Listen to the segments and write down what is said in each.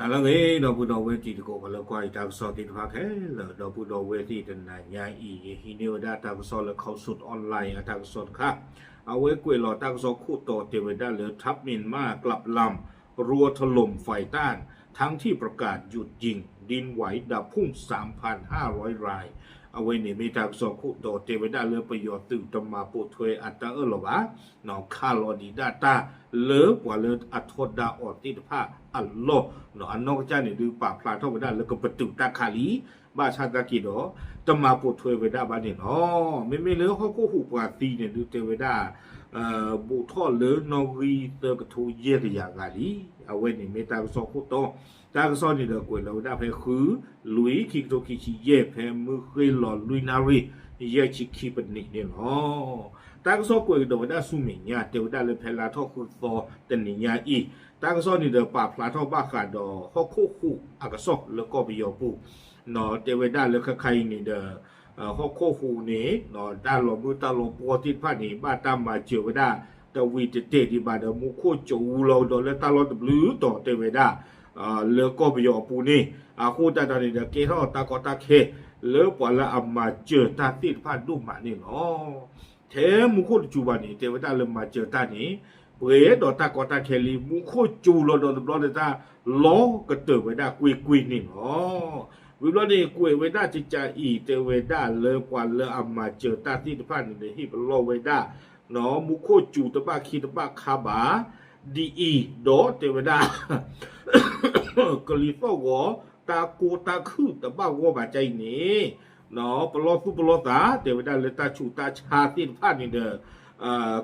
ဟါလၢအဂ့ၤ ဒီပုၢ်ဒီဝဲၢ်တံၤသကိး ပှၤလၢကွၢ်ယတၢ်ကစီၣ်သ့ၣ်တဖၣ်ခဲလၢာ်, ဒီပုၢ်ဒီဝဲၢ်သ့ၣ်တနၤညါအံၤ ယဟံးန့ၢ်ဝဲဒၣ်တၢ်ကစီၣ်လၢ Khaosod Online အတၢ်ကစီၣ်တခါ, အဝဲကွဲးလီၤတၢ်ကစီၣ်ခိၣ်တီတဲဝဲဒၣ်လၢ ทัพเมียนมา กลับลำ รัวถล่มฝ่ายต้าน ทั้งที่ประกาศหยุดยิง ดินไหวดับพุ่ง สามพันห้าร้อยราย အဝဲန့ၣ်မ့ၢ်တၢ်ကစီၣ်ခိၣ်တီတဲဝဲဒၣ်လၢပယီၤသုးတမၤပိာ်ထွဲအတၢ်အၢၣ်လီၤဘၣ် ခးလီၤဒံးဒၣ်တၢ်လၢပှၤလၢအထီဒါအီၤသ့ၣ်တဖၣ်အလီၢ်, အနီၢ်ကစၢ်န့ၣ်ဒုးပာ်ဖျါထီၣ်ဝဲဒၣ်လၢကပတုာ်တၢ်ခးလံ, ဘၣ်ဆၣ်သနာ်က့ဒီး တမၤပိာ်ထွဲဝဲဒၣ်ဘၣ်န့ၣ်လီၤ. မ့မ့ၢ်လၢဟီၣ်ခိၣ်ဟူးပှၤသံန့ၣ်ဒုးတဲဝဲဒၣ် ဘူးထီၣ်လၢနီၣ်ဂံၢ်သၢကထိယဲၢ်ကယၤဂၤလံ. အဝဲန့ၣ်မ့ၢ်တၢ်ကစီၣ်ခိၣ်တီ, တၢ်ကစီၣ်န့ၣ်ဒီးကွဲးလီၤဝဲဒၣ်ဖဲ ဃု လွံၢ် ခံကထိခံဆံယဲၢ် ဖဲမုၢ်ဃ့ၢ်လီၤလွံၢ်နၣ်ရံၣ် ယဲၢ်ဆံခံပနံးန့ၣ်လီၤ. တၢ်ကစီၣ်ကွဲးကဒီးဝဲဒၣ်ဆူမဲာ်ညါ တဲဝဲဒၣ်လၢဖဲလါထီၣ်ဃုသီတနံၤညါအံၤ, တၢ်ကစီၣ်န့ၣ်ဒီးပာ်ဖျါထီၣ်ဘၣ်ဃးဒီးဟီၣ်ခိၣ်ဟူးအကစီၣ်လၢကီၢ်ပယီၤပူၤ, တဲဝဲဒၣ်လၢခဲခါအံၤန့ၣ်ဒီး ဟီၣ်ခိၣ်ဟူးန့ၣ် တၢ်လီၤမုၢ်တၢ်လီၤပှီၢ်သ့ၣ်တဖၣ်န့ၣ် ဘၣ်တၢ်မၤစၢၤဝဲဒၣ် တဝံၤတတဲာ်ဒံးဘၣ်ဒီး မူခိၣ်ကၠိလီၤကဒီးလၢတၢ်လီၢ်တဘျုးတီၤတဲဝဲဒၣ် လၢကီၢ်ပယီၤအပူၤန့ၣ်, အဃိသတးဒီးန့ၣ်ဒီး ကဲထီၣ်တၢ်ကီတၢ်ခဲ လၢပှၤလၢအမၤစၢၤတၢ်သ့ၣ်တဖၣ်ဒိၣ်မးန့ၣ်လီၤ. ထဲမူခိၣ်တစူၤဘၣ်န့ၣ် တဲဝဲဒၣ်လၢမၤစၢၤတၢ်န့ၣ် ပှဲၤဒီးတၢ်ကီတၢ်ခဲလံ, မူခိၣ်ကၠိလီၤဒီးတဘျီလၢတၢ်လီၤကတၢၢ်ဝဲဒၣ်ကွ့ၢ်ကွ့ၢ်န့ၣ်လီၤ. ဝံၤဘျီန့ၣ် ကွဲးဝဲဒၣ်ကကးအံၤ တဲဝဲဒၣ်လၢပှၤလၢအမၤစၢၤတၢ်သ့ၣ်တဖၣ်န့ၣ်ဒီး ဟ့ၣ်ပလီၢ်ဝဲဒၣ် မူခိၣ်စူၤတဘၣ်ခံတဘၣ်ခါဘၣ်, ဒ်အံၤ, ဒီးတဲဝဲဒၣ် ကလံၤသီၣ်ဂီၤ တၢ်ကိၢ်တၢ်ခုၣ်တဘၣ်ဂီၢ်ဘၣ်ကါအံၤန့ၣ်, ပလီၢ်သူၣ်ပလီၢ်သး တဲဝဲဒၣ်လၢတၢ်ဆူးတၢ်ဆါသ့ၣ်တဖၣ်န့ၣ်ဒီး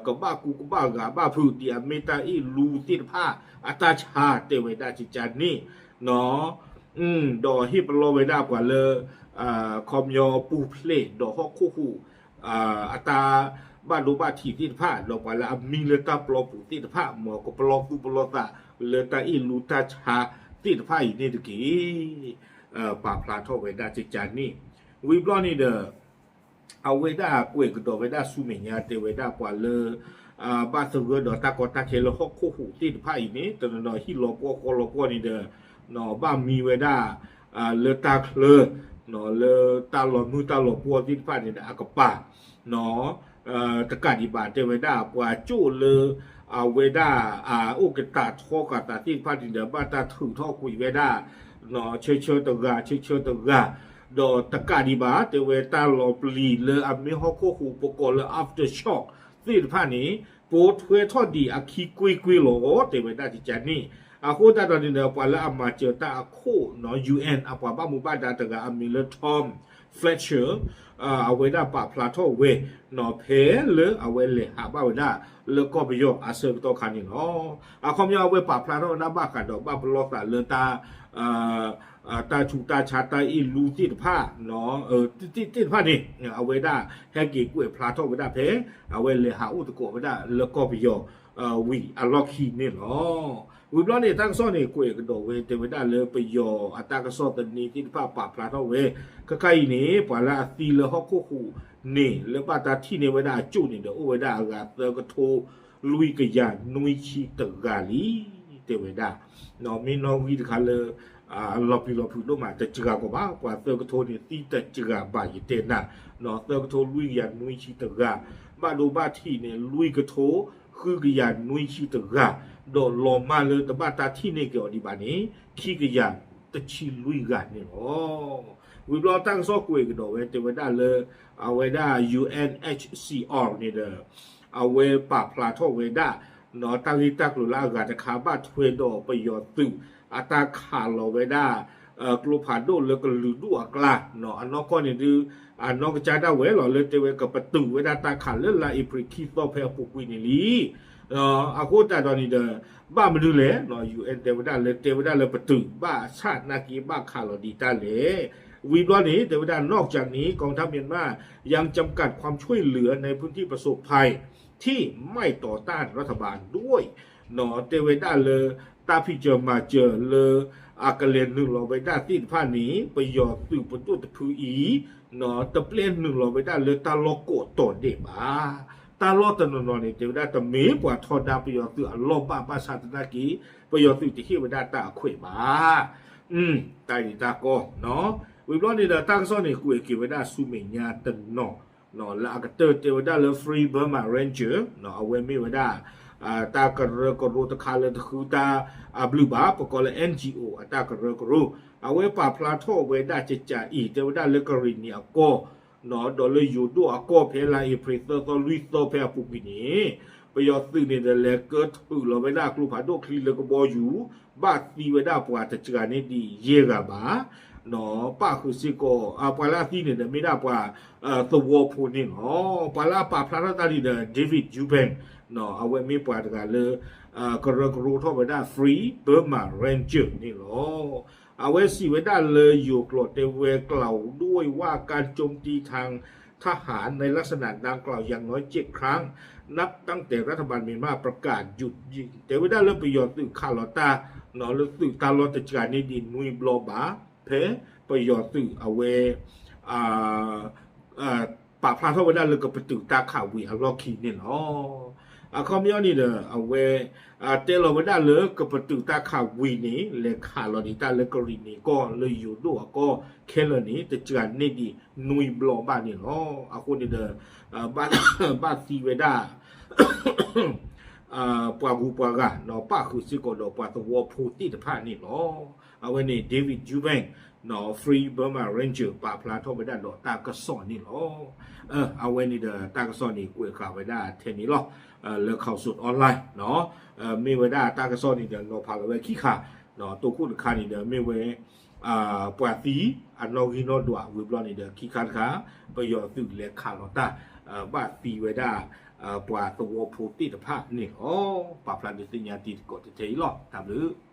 ကဘၣ်ကူကဘၣ်ဂာ်ဘၣ်ဖုး ဒ်အမ့ၢ်တၢ်အ့ၣ်လူသ့ၣ်တဖၣ် အတၢ်ဆါတဲဝဲဒၣ်ကကါန့ၣ် ဒီးဟ့ၣ်ပလီၢ်ဝဲဒၣ်ပှၤလၢ ခီပညီပူၤဖျဲးဒီးဟီၣ်ခိၣ်ဟူး အတၢ်ဘၣ်ဒိဘၣ်ထံးသ့ၣ်တဖၣ် ဒီးပှၤလၢအမံလၢတၢ်ပျီပူၤသ့ၣ်တဖၣ် မ်ကပလီၢ်သူၣ်ပလီၢ်သးလၢတၢ်အ့ၣ်လူတၢ်ဆါသ့ၣ်တဖၣ်အံၤန့ၣ်တက့ၢ်. ပာ်ဖျါထီၣ်ဝဲဒၣ်ကကါန့ၣ်, ဝံၤဘျီန့ၣ်ဒီး အဝဲဒၣ်ကွဲးကဒီးဝဲဒၣ်ဆူမဲာ်ညါ တဲဝဲဒၣ်ပှၤလၢ ဘၣ်သဂၢၢ်ဒီးတၢ်ကီတၢ်ခဲလၢဟီၣ်ခိၣ်ဟူးသ့ၣ်တဖၣ်အံၤန့ၣ် တနီၤနီၤဟံၣ်လီၤပှီၢ်ဃီလီၤပှီၢ်န့ၣ်ဒီး ဘၣ်မံဝဲဒၣ် လၢတၢ်ချၢ လၢတၢ်လီၤမုၢ်တၢ်လီၤပှီၢ်သ့ၣ်တဖၣ်န့ၣ်ဒီး အကပၤ တကးဒံးဘၣ် တဲဝဲဒၣ် ပှၤကၠိၣ်လၢ အဝဲဒၣ် အအိၣ်ကတၢ်ထီဃာ်သးသ့ၣ်တဖၣ်န့ၣ်ဒီး ဘၣ်တၢ်ထုးထီၣ်ကွံာ်ဝဲဒၣ် ဆၢဆၢတဂၤ ဆၢဆၢတဂၤ, ဒီးတကးဒံးဘၣ် တဲဝဲတၢ်လီၤပျံၤလၢအမ့ၢ်ဟီၣ်ခိၣ်ဟူး ပကိးလၢ aftershock သ့ၣ်တဖၣ်န့ၣ် ပိာ်ထွဲထီၣ်ဒံးအခံကွ့ၢ်ကွ့ၢ်လီၤ တဲဝဲဒၣ်ကကါန့ၣ်. အဃိသတးဒီးန့ၣ်ဒီး ပှၤလၢအမၤစၢၤတၢ်အခိၣ် UN အပှၤဘၣ်မူဘၣ်ဒါတဂၤအမံၤလၢ Tom Fletcher အဝဲဒၣ်ပာ်ဖျါထီၣ်ဝဲ ဖဲလၢအဝဲလဲၤဟးဘၣ်ဝဲဒၣ်လၢကီၢ်ပယီၤအဆၢကတီၢ်ခါန့ၣ်လီၤ. အခီပညီအဝဲပာ်ဖျါထီၣ်ဝဲဒၣ်ဘၣ်ဃးဒီးဘၣ်ပလီၢ်သးလၢတၢ် တၢ်ဆူးတၢ်ဆါတၢ်အ့ၣ်လူသ့ၣ်တဖၣ် သ့ၣ်တဖၣ်န့ၣ် အဝဲဒၣ်ဟဲက့ၤကွဲးဖျါထီၣ်ဝဲဒၣ်ဖဲ အဝဲလဲၤဟးအိၣ်သကိးဝဲဒၣ်လၢကီၢ်ပယီၤ ဝံၤအလီၢ်ခံန့ၣ်လီၤ. ဝံၤဘျီန့ၣ် တၢ်ကစီၣ်န့ၣ် ကွဲးကဒီးဝဲတဲဝဲဒၣ်လၢပယီၤအတၢ်ကစီၣ်သန့သ့ၣ်တဖၣ်ပာ်ဖျါထီၣ်ဝဲ ခဲခါအံၤန့ၣ် ပှၤလၢအသံလၢဟီၣ်ခိၣ်ဟူးန့ၣ် လၢဘၣ်တၢ်ထံၣ်န့ၢ်ဝဲဒၣ်အကၠိၣ်န့ၣ်ဒီး အိၣ်ဝဲဒၣ်အဂၤသၢကထိလွံၢ်ကယၤနွံဆံတဂၤလံ တဲဝဲဒၣ် မ့ၢ်နီၣ်ဂံၢ်တခါလၢ လီၤပျံၤလီၤဖုးဒိၣ်မး တစှၤကီးဘၣ် ပှၤသၢကထိန့ၣ် သံတစှၤဘၣ်ယတဲနၤ, သၢကထိလွံၢ်ကယၤနွံဆံတဂၤ, ဘၣ်ဒိဘၣ်ထံးန့ၣ် လွံၢ်ကထိဃုကယၤနွံဆံတဂၤ, ဒီးလီၤမၢ်လၢတဘၣ်တၢ်ထံၣ်န့ၢ်က့ၤအီၤဒံးဘၣ်န့ၣ် ခံကယၤတဆံလွံၢ်ဂၤန့ၣ်လီၤ. ဝံၤဘျီတၢ်ကစီၣ်ကွဲးကဒီးဝဲ တဲဝဲဒၣ်လၢ အဝဲဒၣ် ယူဢၣ်ၣ်ၣ်ၡ်ၡံၣ်အီၣ်န့ၣ်ဒီး အဝဲပာ်ဖျါထီၣ်ဝဲဒၣ် တၢ်ဂ့ၢ်တၢ်ကျိၤလၢအဂၤတခါ ဘၣ်ထွဲဒီးပယီၤသုး အတၢ်ခးလီၤဝဲဒၣ် ကျိဖးဒိၣ်လၢကလုာ်ဒူၣ်အကျါ အနီၢ်ကီၢ်န့ၣ်ဒုး အနီၢ်ကစၢ်ဒၣ်ဝဲလီၤ လၢတဲဝဲကပတုာ်ဝဲဒၣ်တၢ်ခးလၢလါအ့ဖြ့ၣ်ခံသီဖဲအပူၤကွံာ်န့ၣ်လံ. အဃိသတးဒီးန့ၣ်ဒီး ဘၣ်မနုၤလဲၣ် ယူၢ်အၣ်တဲဝဲဒၣ်လၢ တဲဝဲဒၣ်လၢပတုာ် ဘၣ်ဆၣ်သနာ်က့ဘၣ်ခးလီၤဒံးတၢ်လဲၣ်. ဝံၤဘျီန့ၣ် တဲဝဲဒၣ် นอกจากนี้ กองทัพเมียนมายังจำกัดความช่วยเหลือในพื้นที่ประสบภัย ที่ไม่ต่อต้านรัฐบาลด้วย တဲဝဲဒၣ်လၢ တၢ်ဖံးစၢၤမၤစၢၤလၢ အကလဲၤနုာ်လီၤဝဲဒၣ်သ့ၣ်တဖၣ်န့ၣ် ပယီၤသုးပဒိၣ်တဖုအံၤ တပျဲနုာ်လီၤဝဲဒၣ်လၢတၢ်လီၢ်ကိးတီၤဒဲးဘၣ်. တၢ်လီၢ်တနီၤနီၤန့ၣ် တဲဝဲဒၣ်တမ့ၢ်ပှၤထီဒါပယီၤသုးအလီၢ်ဘၣ်ဘၣ်ဆၣ်သနာ်က့ ပယီၤသုးတဟ့ၣ်ဝဲဒၣ်တၢ်အခွဲးဘၣ်. တၢ်အံၤတၢ်ကီ, ဝံၤဘျီန့ၣ်ဒီးတၢ်ကစီၣ်န့ၣ် ကွဲးက့ၤဝဲဒၣ်ဆူမဲာ်ညါတနီၤ လၢအကတၢၢ်တဲဝဲဒၣ်လၢ Free Burma Ranger အဝဲမ့ၢ်ဝဲဒၣ် တၢ်ကရၢကရိတခါလၢတဃုတၢ်အဘျုးဘၣ်, ပကိးလၢ N G O အတၢ်ကရၢကရိ, အဝဲပာ်ဖျါထီၣ်ဝဲဒၣ်ကကးအံၤ တဲဝဲဒၣ်လၢကရံၣ်နံၣ်အကီၢ် ဒီးလၢယိၤဒိၣ်အကီၢ်ဖဲလါအ့ဖြ့ၣ်သၢသီ လွံၢ်သီဖဲအပူၤကွံာ်န့ၣ် ပယီၤသုးန့ၣ်ဒီးလဲၤကၢထုးလီၤဝဲဒၣ်ကျိဖးဒိၣ်ချံလၢကဘီယူၤ ဘၣ်သံဝဲဒၣ်ပှၤတစှၤန့ၢ်ဒံးယဲၢ်ဂၤဘၣ် ပၣ်ဃုာ်စ့ၢ်ကီး ပှၤလၢအသံန့ၣ်ဒီးမ့ၢ်ဒၣ်ပှၤသဝီဖိန့ၣ်လီၤ. ပှၤလၢအပာ်ဖျါထီၣ်တၢ်န့ၣ်ဒီး David Eubank အဝဲမ့ၢ်ပှၤတဂၤလၢ ကရၢကရိထီၣ်ဝဲဒၣ် Free Burma Ranger န့ၣ်လီၤ. အဝဲစံးဝဲဒၣ်လၢယိၤကျိာ်တဲဝဲ กล่าวด้วยว่าการโจมตีทางทหารในลักษณะดังกล่าวอย่างน้อยเจ็ดครั้ง นับตั้งแต่รัฐบาลเมียนมาประกาศหยุดยิง တဲဝဲဒၣ်လၢပယီၤသုးခးလီၤတၢ် လၢသုးတၢ်လီၢ်တစှၤန့ၢ်ဒံးနွံဘျီဘၣ် ဖဲပယီၤသုးအဝဲ ပာ်ဖျါထီၣ်ဝဲဒၣ်လၢကပတုာ်တၢ်ခးဝံၤအလီၢ်ခံန့ၣ်လီၤ. အခီပညီန့ၣ်ဒီး အဝဲ တဲလီၤဝဲဒၣ်လၢကပတုာ်တၢ်ခးဝံၤန့ၣ် လဲၤခးလီၤဒံးတၢ်လၢကရံၣ်နံၣ်ကီၢ်လၢယိၤဒိၣ်အကီၢ်ခဲလၢာ်န့ၣ် တစှၤန့ၢ်ဒံးနွံဘျီဘၣ်န့ၣ်လီၤ. အဃိန့ၣ်ဒီး ဘၣ်သံဝဲဒၣ် ပှၤဂုၤပှၤဂၤ ပၣ်ဃုာ်စ့ၢ်ကီးဒီးပှၤသဝီဖိသ့ၣ်တဖၣ်န့ၣ်လီၤ. အဝဲန့ၣ် David Eubank Free Burma Ranger ပာ်ဖျါထီၣ်ဝဲဒၣ်ဒီးတၢ်ကစီၣ်န့ၣ်လီၤ. အဝဲန့ၣ်ဒီးတၢ်ကစီၣ်န့ၣ်ကွဲးဃာ်ဝဲဒၣ်ထဲန့ၣ်လီၤ. လၢ Khaosod Online မ့ၢ်ဝဲဒၣ်တၢ်ကစီၣ်န့ၣ်ဒီး နီၤဖးလီၤဝဲခံခါ, တိခိၣ်တခါန့ၣ်ဒီးမ့ၢ်ဝဲ ပှၤသံအနီၣ်ဂံၢ်နီၣ်ဒွးဝံၤဘျီန့ၣ်ဒီး ခံခါတခါ ပယီၤသုးလဲၤခးလီၤတၢ် ဘၣ်သံဝဲဒၣ် ပှၤသဝီဖိသ့ၣ်တဖၣ်န့ၣ်လီၤ. ပာ်ဖျါဒုးသ့ၣ်ညါတံၤသကိးတထဲအံၤလီၤ. တၢ်ဘျုး